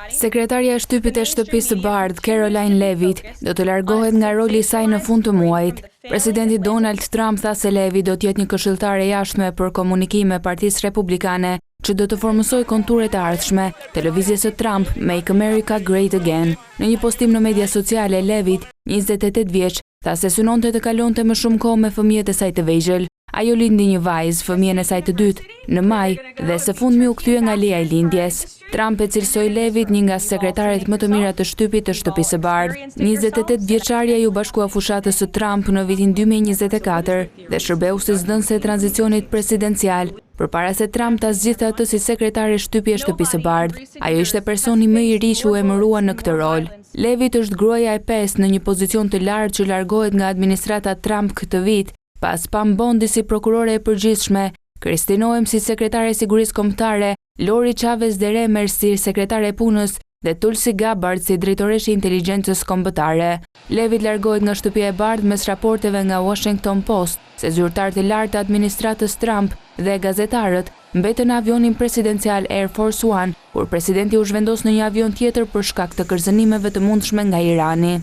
Sekretarja e shtypit e Shtëpisë së Bardhë, Karoline Leavitt, do të largohet nga roli i saj në fund të muajit. Presidenti Donald Trump tha se Leavitt do të jetë një këshilltare e jashtme për komunikim e Partisë Republikane, që do të formësojë konturet e ardhshme të lëvizjes së Trump Make America Great Again. Në një postim në media sociale, Leavitt, 28 vjeç, tha se synonte të kalonte më shumë kohë me fëmijët e saj të vegjël. Ajo lindi një vajzë, fëmijën e saj të dytë, në maj dhe së fundmi u kthye nga leja e lindjes. Trump e cilësoi Leavitt një nga sekretaret më të mira të shtypit të Shtëpisë së Bardhë. 28 vjeçarja iu bashkua fushatës së Trump në vitin 2024 dhe shërbeu si zëdhënëse e tranzicionit presidencial, përpara se Trump ta zgjidhte atë si sekretare shtypi e Shtëpisë së Bardhë. Ajo ishte personi më i ri që u emërua në këtë rol. Leavitt është gruaja e pestë në një pozicion të lartë që largohet nga administrata Trump këtë vit, pas Pam Bondi si prokurore e përgjithshme, Kristi Noem si sekretare e sigurisë kombëtare, Lori Chavez DeRemer si sekretare e punës dhe Tulsi Gabbard si drejtoreshë e inteligjencës kombëtare. Leavitt largohet nga Shtëpia e Bardhë mes raporteve nga Washington Post se zyrtarë të lartë të administratës Trump dhe gazetarët mbetën në avionin presidencial Air Force One kur presidenti u zhvendos në një avion tjetër për shkak të kërcënimeve të mundshme nga Irani.